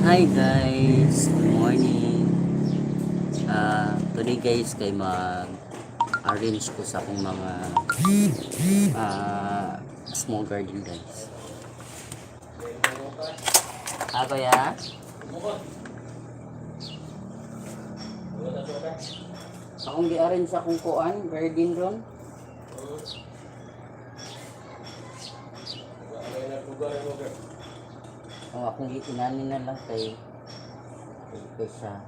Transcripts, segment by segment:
Hi guys, good morning. Today guys, kay mag arrange ko sa akong mga small garden, guys. Ah, kuya? Akong gi-arrange sa akong kuan, garden ron. Oh, akong giinani na lang kay kay siya.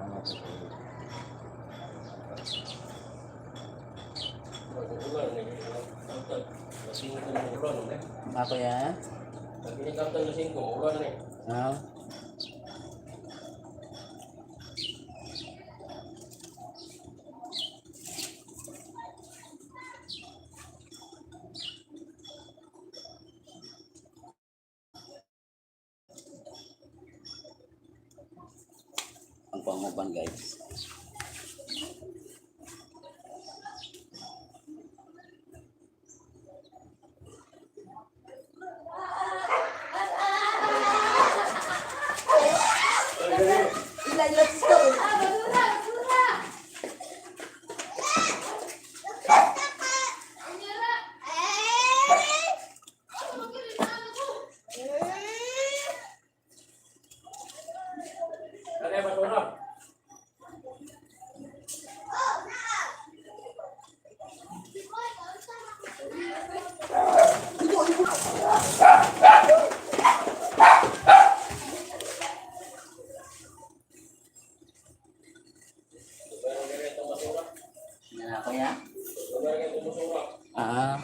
Ano to? Ah, kuya? Ah. Ang panguban, guys. Yan na, kuya? Ah.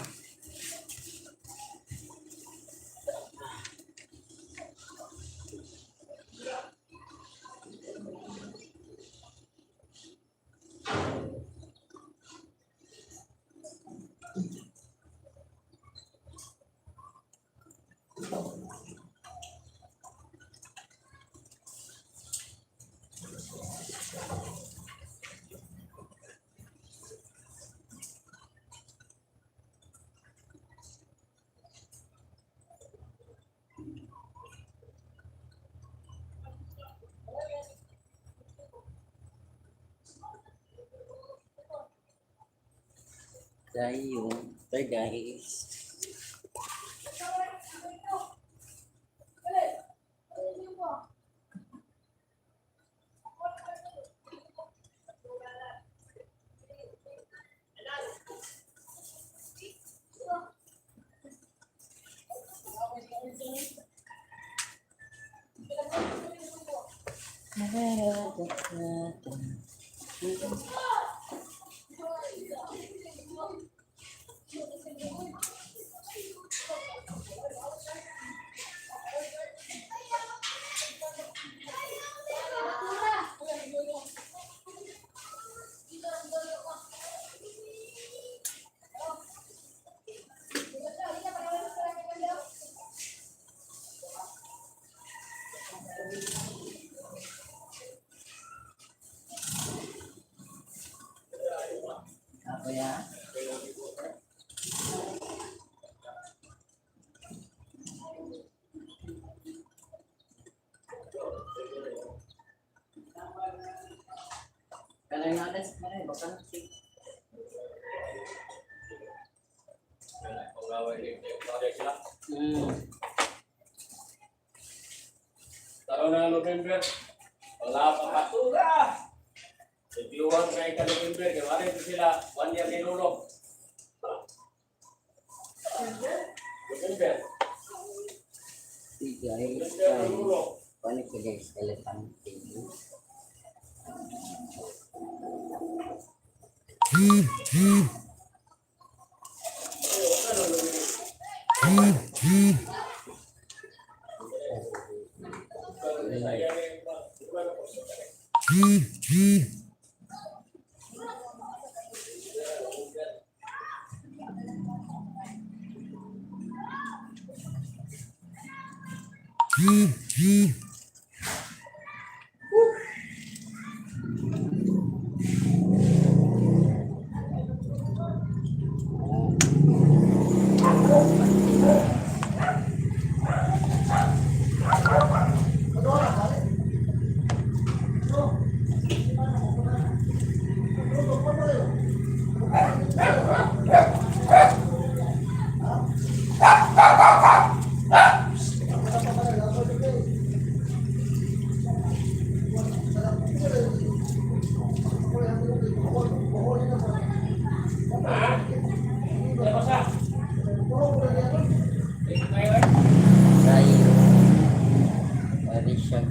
Tayo. Bye, guys. Ah, kuya? Kanay nga des, kanay baka si Taon na November, wala pa basura. Reviewan kay ka November, kay wala sila, one year nilulog. November, Si guys, November kay nilulog. paano ko, guys, elepante.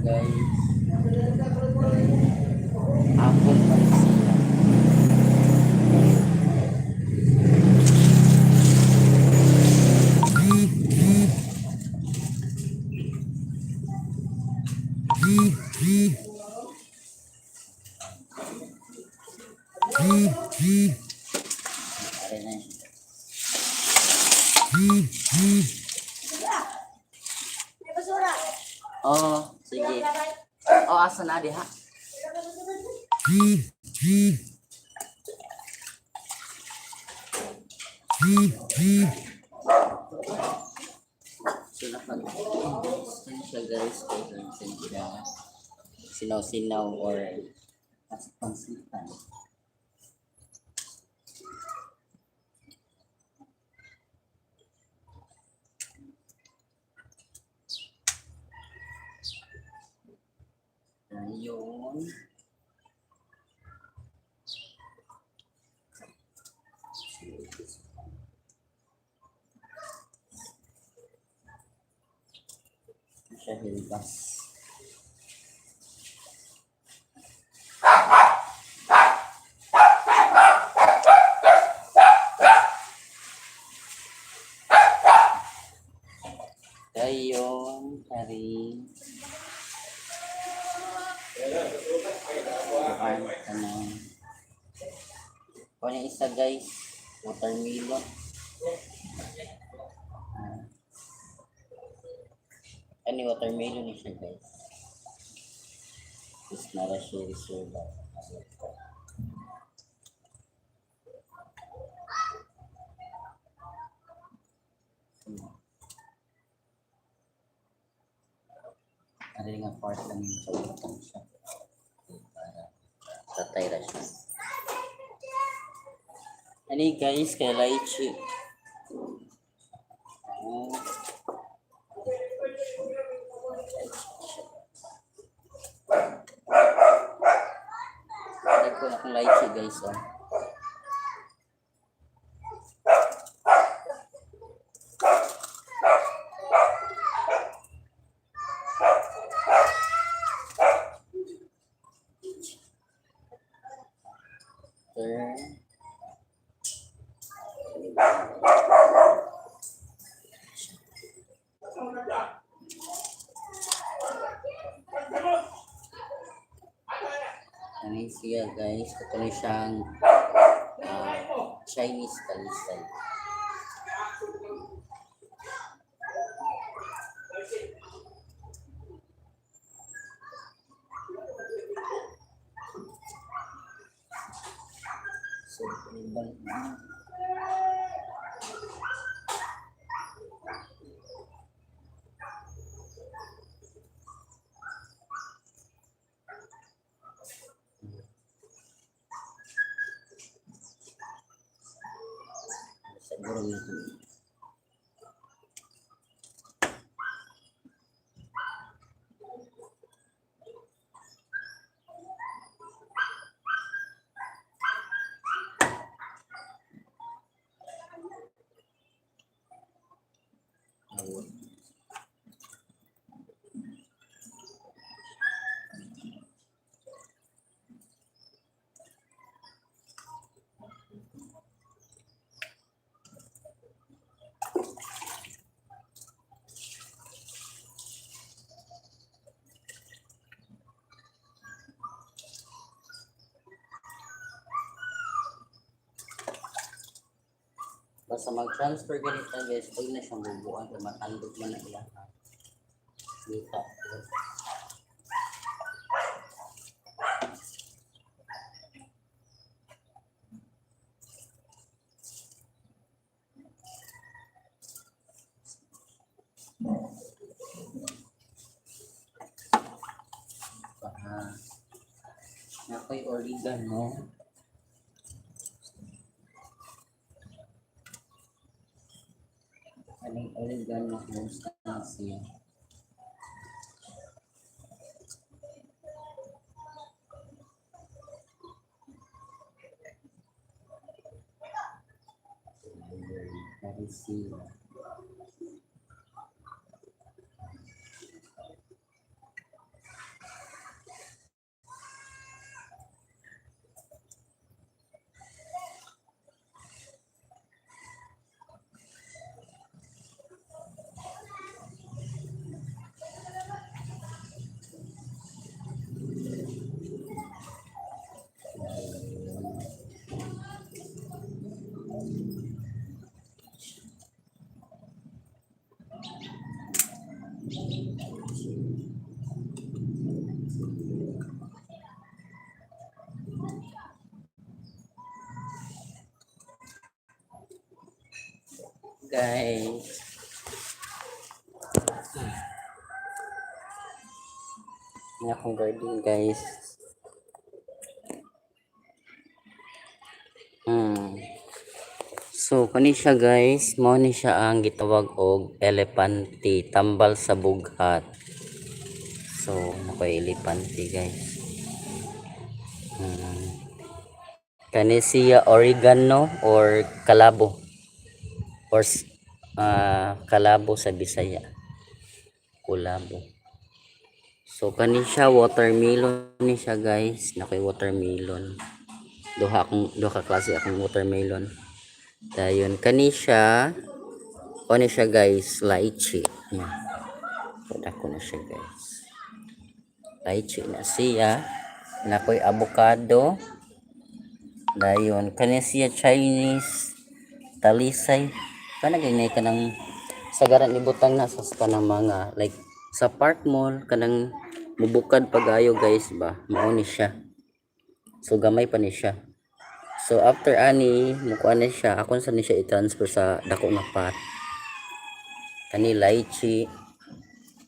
guys. Apple pa rin siya. Are na yun. May basura. Oh, sige. Oh, asa na diha? So, naka-send siya, guys. Kaya send siya. Sinaw-sinaw or pansitan. Ayun. Siya hilbas. Ayun, kari. Kuan kanang. Kuan yung isa, guys, watermelon. Ah. Ano watermelon ni siya, guys. Is nara siya reserve. Ano nga part lang yung sa utang siya. Para tatay ra siya. Ano guys, kay lychee. Ah. Dagko na akong lychee, guys, oh. Turn. Ano siya, guys? Ito na siyang Chinese talisay. So, ibang na. Siguro nito. Ayun. Basta mag-transfer ganito, guys, pag na siyang bubuan, kaya matandog man na iya. Dita. Ah, ako'y oregano. Aling oregano kumusta na siya. Ayun, siya. Guys. Ang akong garden, guys. So kani siya, guys, mao ni siya ang gitawag og elepante, tambal sa bughat. So nakoy elepante, guys. Kani siya oregano or kalabo or kalabo sa Bisaya. Kulabo. So kani siya watermelon ni siya, guys. Nakoy watermelon. Duha ka klase akong watermelon. Dayon kani siya, kani siya, guys, lychee. Yan. Ako na siya, guys. Lychee na siya. Nakoy avocado. Dayon kani siya Chinese talisay. Kana ganay kanang sagaran ibutang na sa kanang mga like sa park mall, kanang mubukad pagayo, guys, ba, mao ni siya. So gamay pa ni siya. So after ani mukuha na siya, ako sa ni siya i-transfer sa dako nga pot. Kani lychee,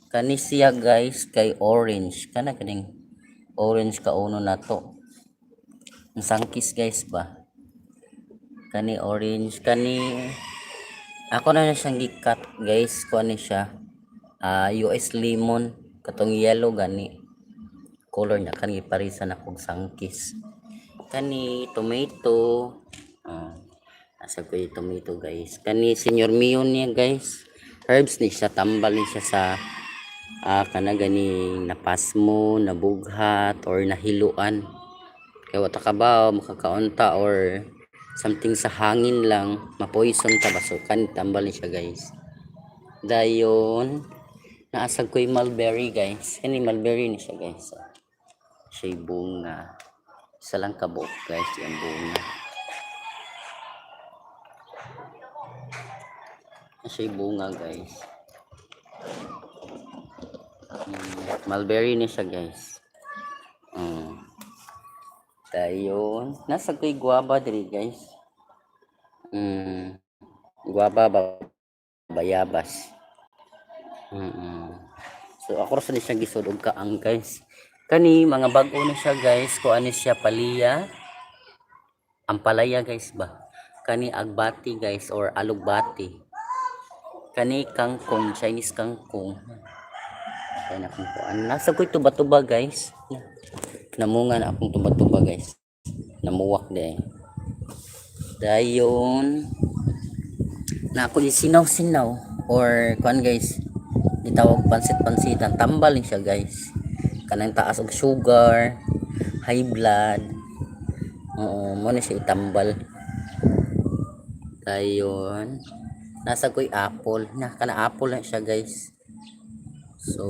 kani siya, guys, kay orange, kana kaning orange kauno na to. Ang sangkis, guys, ba. Kani orange, kani ako na siyang gi-cut, guys. Kuha ni siya US lemon, katong yellow gani color niya. Kani giparisan akong sangkis. Kani tomato, oh, asa ko yung tomato, guys. Kani Senior Mio niya, guys, herbs ni siya, tambal ni siya sa kana gani napasmo, nabughat or nahiluan kay wa ta kabaw makakaunta or something sa hangin lang, mapoison ta ba. So kani tambal ni siya, guys. Dayon naasag ko yung mulberry, guys. Kani mulberry ni siya, guys. Siya bunga, isa lang kabuok, guys, yung bunga. Siya bunga, guys. Mulberry ni siya, guys. Dayon nasa ko'y guava diri, guys. Guava ba, bayabas. So ako ra sa ni siya gisud og kaang, guys. Kani mga bag-o na siya, guys. Kuan ni siya paliya, ampalaya, guys, ba. Kani agbati, guys, or alugbati. Kani kangkong, Chinese kangkong. Kaya na akong kuan, nasa ko'y tuba-tuba, guys. Namunga na akong tuba-tuba, guys. Namuwak de. Dayon na ako di sinaw-sinaw or kuan, guys, gitawag pansit-pansitan. Tambal ni siya, guys, kanang taas og sugar, high blood. Oo, mo na siya itambal. Dayon nasa ko'y apple na, kana apple na siya, guys. So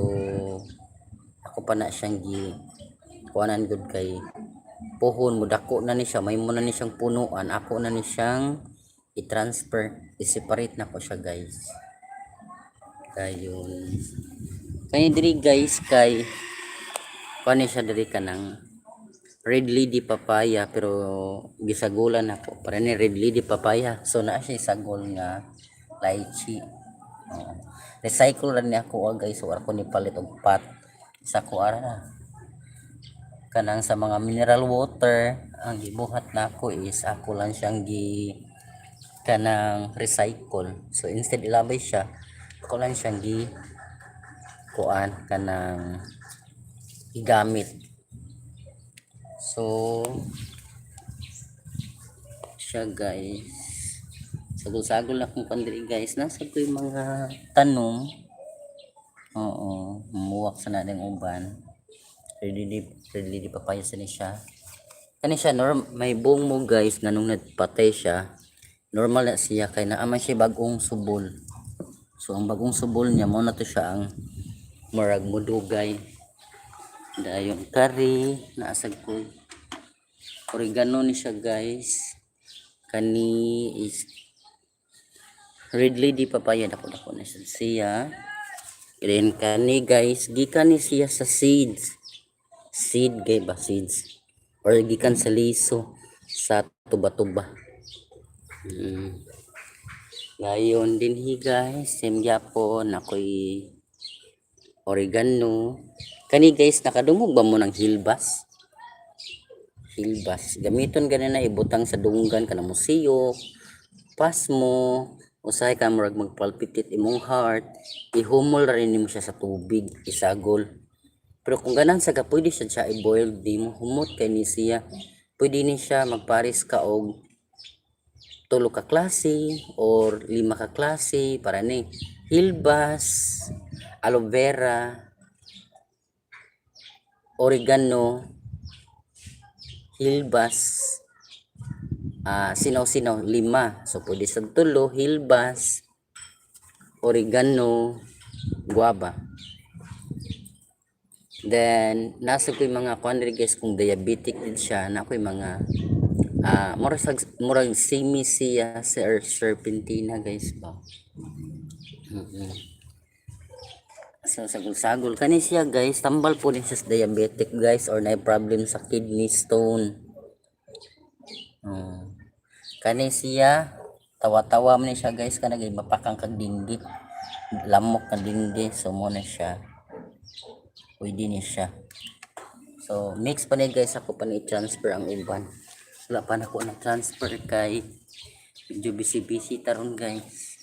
ako pa na siyang gi kuanan gud kay puhon mo dako na ni siya, may mo na ni siyang punuan. Ako na ni siyang i-transfer, i-separate na ko siya, guys. Dayon kay diri, guys, kay kuan ni siya diri kanang red lady papaya, pero gisagulan ako para ni red lady papaya. So naa siya sagol nga lychee. Oo. Recycle ra ni ako, ah, guys. So ako ni palit og pot sa ko ara kanang sa mga mineral water. Ang gibuhat nako is ako lang siyang gi kanang recycle. So instead ilabay siya, ako lang siyang gi kuan kanang gigamit. So siya, guys, sagol-sagol akong pandiri, guys. Nasa ko yung mga tanom. Oo, muwak sa nating uban. Red lady papaya sa ni siya. Kani siya norm may mo, guys, nganong nagpatay siya. Normal na siya kay naa man siya bagong subol. So ang bagong subol niya mo na to siya ang murag mudugay. Dayon kari naasag ko oregano ni siya, guys. Kani is red lady papaya, dako dako na siya siya. Then kani, guys, gikan ni siya sa seeds. Seed gay ba, seeds or gikan sa liso sa tuba-tuba. Ngayon dinhi, guys, same gyapon ako'y oregano. Kani, guys, nakadungog ba mo ng hilbas? Hilbas. Gamiton gani na ibutang sa dunggan kana musiyok, pasmo, usahay ka murag magpalpitate imong heart, ihumol ra nimo siya sa tubig, isagol. Pero kung ganahan sa ka, pwede siya siya i-boil, di mo humot kay ni siya. Pwede ni siya magpares ka og tulo ka klase or lima ka klase para ni hilbas, aloe vera, oregano, hilbas, sinaw-sinaw, lima. So pwede sa tulo, hilbas, oregano, guava. Then nasa ko'y mga kuan diri, guys, kung diabetic din siya na ko'y mga murag murag semi siya sa serpentina, guys, ba. So sagol-sagol kani siya, guys, tambal po din siya sa diabetic, guys, or na problem sa kidney stone. Kani siya tawa-tawa man ni siya, guys, kana gay mapakang kag dinggi, lamok na dinggi. So mo na siya, pwede ni siya. So mix pa ni, guys, ako pa ni transfer ang uban. Wala pa na ko na transfer kay medyo busy busy taron, guys.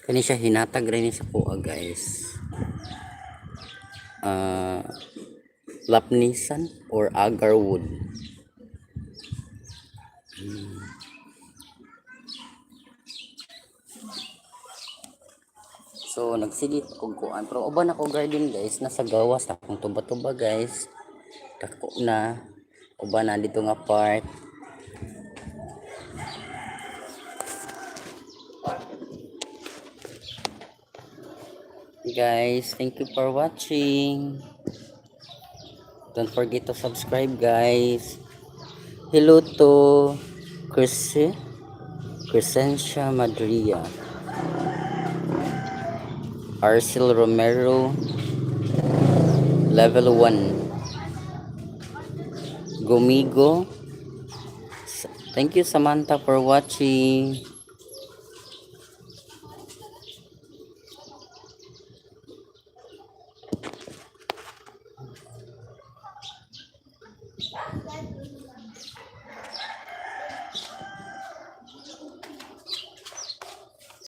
Kani siya hinatag rin ni sa kuha, guys, lapnisan or agarwood. So nagsigit kog kuan pero uban ako garden, guys, nasa gawas na akong tuba-tuba, guys. Dako na uban na dito nga part. Guys, thank you for watching. Don't forget to subscribe, guys. Hello to Chris Crescencia Madria, Arcel Romero, level 1, Gomigo. Thank you, Samantha, for watching.